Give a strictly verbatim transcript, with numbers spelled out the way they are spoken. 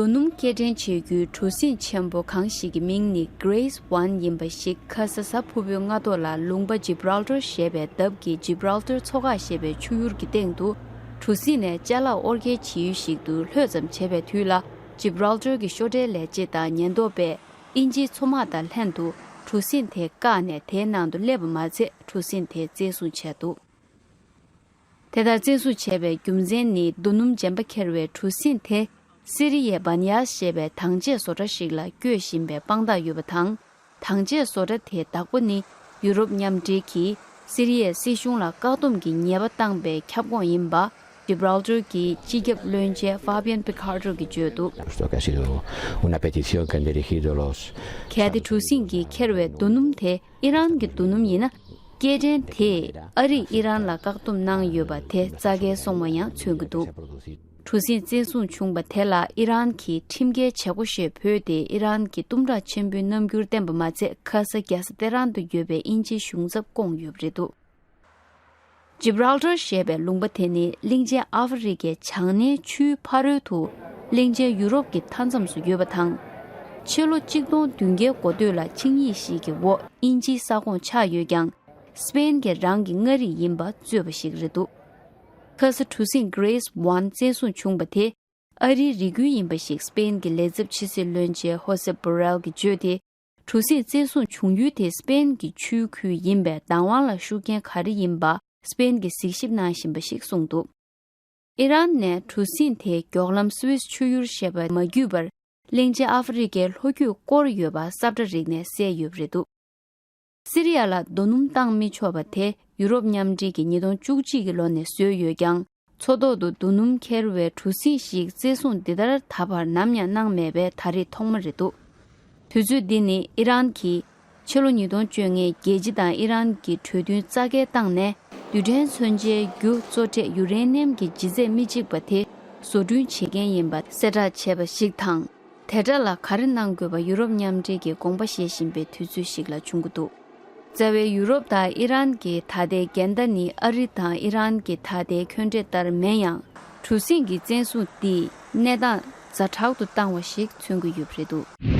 རྡོ་སྣུམ་སྐྱེལ་འདྲེན་བྱེད་རྒྱུའི་གྲུ་གཟིངས་ཆེན་པོ་གང་ཞིག་གི་མིང་ནི་Grace One ཡིན་པ་ཞིག་ཁ་ས་གཟའ་ཕུར་བུའི་སྔ་ཐོག་ལ་ལུང་པ་Gibraltar་ཞེས་པའི་འདབས་ཀྱི་Gibraltar་མཚོ་འགག་ཞེས་པའི་ཆུ་ཡུར་གྱི་སྟེང་དུ་གྲུ་གཟིངས་ནས་ཅ་ལག་དབོར་སྐྱེལ་བྱེད་ཡུལ་ཞིག་ཏུ་ལྷོད་ཙམ་བྱེད་པའི་དུས་ལ། Gibraltar་གྱི་ཤོག་ཁྲའི་ལས་བྱེད་དང་ཉེན་རྟོག་པས་དབྱིན་ཇིའི་མཚོ་དམག་དང་ལྷན་དུ་གྲུ་གཟིངས་དེ་བཀག་ནས་དེའི་ནང་དུ་སླེབས་པ་མ་ཚད། གྲུ་གཟིངས་དེ་བཙན་བཟུང་བྱས་འདུག་དེ་ལྟར་བཙན་བཟུང་བྱས་པའི་རྒྱུ་མཚན་ནི། རྡོ་སྣུམ་འཇམ་པ་འཁྱེར་བའི་གྲུ་གཟིངས་དེ་སི་རི་ཡའི་བན་ཡཱས་ཞེས་པའི་དྭངས་ཆས་བཟོ་གྲྭ་ཞིག་ལ་སྐྱོད་བཞིན་པའི་དཔང་རྟགས་ཡོད་པ་དང་། དྭངས་ཆས་བཟོ་གྲྭ་དེའི་བདག་པོ་ནི་ཡུ་རོབ་མཉམ་འབྲེལ་གྱིས་སི་རི་ཡའི་སྲིད་གཞུང་ལ་བཀག་སྡོམ་གྱི་ཉེས་པ་བཏང་པའི་ཁྱབ་ཁོངས་ཡིན་པ། Gibraltar་གྱི་སྤྱི་ཁྱབ་བློན་ཆེན་Fabian Picardo་གིས་བརྗོད་འདུག Puesto que ha sido una petición que han dirigido los གལ་ཏེ་གྲུ་གཟིངས་ཀྱིས་འཁྱེར་བའི་རྡོ་སྣུམ་དེ་ཨི་རན་གྱི་རྡོ་སྣུམ་ཡིན་ན། སྐྱེལ་འདྲེན་དེས་ཨ་རིས་ཨི་རན་ལ་བཀག་སྡོམ་གནང་ཡོད་པ་དེ་རྩ་འགལ་སོང་བ་ཡང་མཚོན་གྱི་འདུག་གྲུ་གཟིངས་བཙན་བཟུང་བྱུང་བ་དེ་ལ་ཨི་རན་གྱིས་ཁྲིམས་འགལ་བྱེད་སྒོ་ཞེས་འབོད་དེ། ཨི་རན་གྱིས་གཏུམ་དྲག་ཆེན་པོའི་རྣམ་འགྱུར་བསྟན་པ་མ་ཚད། ཁ་ས་རྒྱལ་ས་ཏེ་རན་དུ་ཡོད་པའི་དབྱིན་ཇིའི་གཞུང་ཚབ་བསྐོངས་ཡོད་པ་རེད་འདུག Gibraltar་ཞེས་པའི་ལུང་པ་དེ་ནི་གླིང་ཆེན་ཨ་ཧྥེ་རི་ཁའི་བྱང་སྣེའི་ཆུའི་ཕ་རོལ་དུ་གླིང་ཆེན་ཡུ་རོབ་ཀྱི་མཐའ་མཚམས་སུ་ཡོད་པ་དང་། ཕྱི་ལོ་གཅིག་སྟོང་བདུན་བརྒྱའི་འགོ་སྟོད་ལ་ཆིངས་ཡིག་ཞིག་གི་འོག་དབྱིན་ཇིའི་ས་ཁོངས་ཆགས་ཡོད་ཀྱང་། སྤེན་གྱིས་རང་གི་མངའ་རིས་ཡིན་པ་རྩོད་པ་ཞིག་རེད་འདུག་ཁ་ས་གྲུ་གཟིངས་Grace One་བཙན་བཟུང་བྱུང་བ་དེ་ཨ་རིའི་རེ་སྐུལ་ཡིན་པ་ཞིག་སྤེན་གྱི་ལས་ཚབ་ཕྱི་སྲིད་བློན་ཆེན་Josep Borrell་གྱིས་བརྗོད་དེ། གྲུ་གཟིངས་བཙན་བཟུང་བྱུང་ཡུལ་དེ་སྤེན་གྱི་ཆུའི་ཁུལ་ཡིན་པས། བདག་དབང་ལ་ཤུགས་རྐྱེན་ག་རེ་ཡིན་པ་སྤེན་གྱིས་གཟིགས་ཞིབ་གནང་བཞིན་པ་ཞིག་གསུངས་འདུག་ཨི་རན་ནས་གྲུ་གཟིངས་དེ་མགྱོགས་ལམ་སུ་ཝེས་ཆུ་ཡུར་ཞེས་པར་མ་བརྒྱུད་པར། གླིང་ཆེན་ཨ་ཧྥེ་རི་ཁའི་ལྷོ་རྒྱུད་བསྐོར་ཡོད་པ་ས་ཁྲ་རིག་ནས་གསལ་ཡོད་པ་རེད་འདུག་སི་རི་ཡ་ལ་རྡོ་སྣུམ་བཏང་མི་ཆོག་པ་དེ་ཡུ་རོབ་མཉམ་འབྲེལ་གྱིས་ཉིས་སྟོང་བཅུ་གཅིག་གི་ལོ་ནས་བཟོས་ཡོད་ཀྱང་། མཚོ་ཐོག་ཏུ་རྡོ་སྣུམ་འཁྱེར་བའི་གྲུ་གཟིངས་ཤིག་བཙན་བཟུང་འདི་ལྟར་ད་བར་ནམ་ཡང་གནང་མེད་པས་ད་རེས་ཐོག་མ་རེད་འདུག་དུས་ཚོད་འདི་ནི་ཨི་རན་གྱིས་ཕྱི་ལོ་ཉིས་སྟོང་བཅོ་ལྔའི་རྒྱལ་སྤྱི་དང་ཨི་རན་གྱི་གྲོས་མཐུན་རྩ་འགལ་བཏང་ནས། རྡུལ་ཕྲན་མཚོན་ཆའི་རྒྱུ་གཙོ་གྲས་ཡུ་རེ་ནི་ཡམ་གྱི་ལྗིད་ཚད་མི་གཅིག་པ་དེ་བཟོ་སྐྲུན་བྱེད་མཁན་ཡིན་པ་གསལ་བསྒྲགས་བྱས་པ་ཞིག་དང་། དེ་འདྲ་ལ་ག་རེ་གནང་དགོས་པ་ཡུ་རོབ་མཉམ་འབྲེལ་གྱིས་དགོངས་པ་བཞེས་བཞིན་པའི་དུས་ཚོད་ཞིག་ལ་བྱུང་གི་འདུག་རྩ་བའི་ཡུ་རོབ་དང་ཨི་རན་གྱི་ད་ལྟའི་འགལ་ཟླ་ནི་ཨ་རི་དང་ཨི་རན་གྱི་ད་ལྟའི་འཁོན་འགྲས་ལྟར་མིན་ཡང་། གྲུ་གཟིངས་ཀྱི་བཙན་བཟུང་འདིས་གནས་སྟངས་ཛ་དྲག་ཏུ་བཏང་བ་ཞིག་མཚོན་གྱི་ཡོད་པ་རེད་འདུག